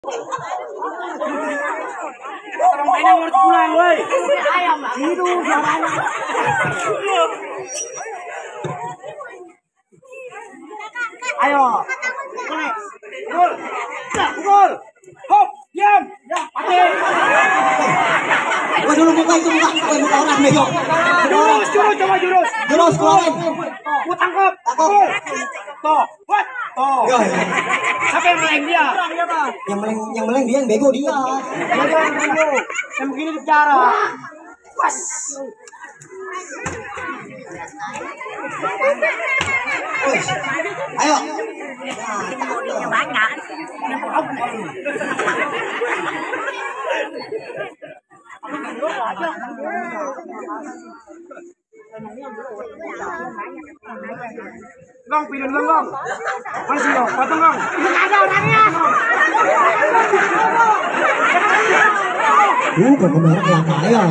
Orang mainnya harus pulang, woi. Ayam lah. Itu suaranya. Ayo. Pukul. Pukul. Hop, diam. Mati. Gua dulu buka itu buka orang bego. Jurus, coba jurus. Jurus keluarin. Gua tangkap. Tangkap. Toh, what? Toh. Siapa yang meleng dia? Yang meleng dia yang bego dia. Dia yang bego. Yang begini bicara. Pas. Ayo. Bodinya banyak. Gong, pilih dulu Gong. Mana sih Gong? Potong Gong. Nggak ada orangnya. Bukan kemarin kelapa ya.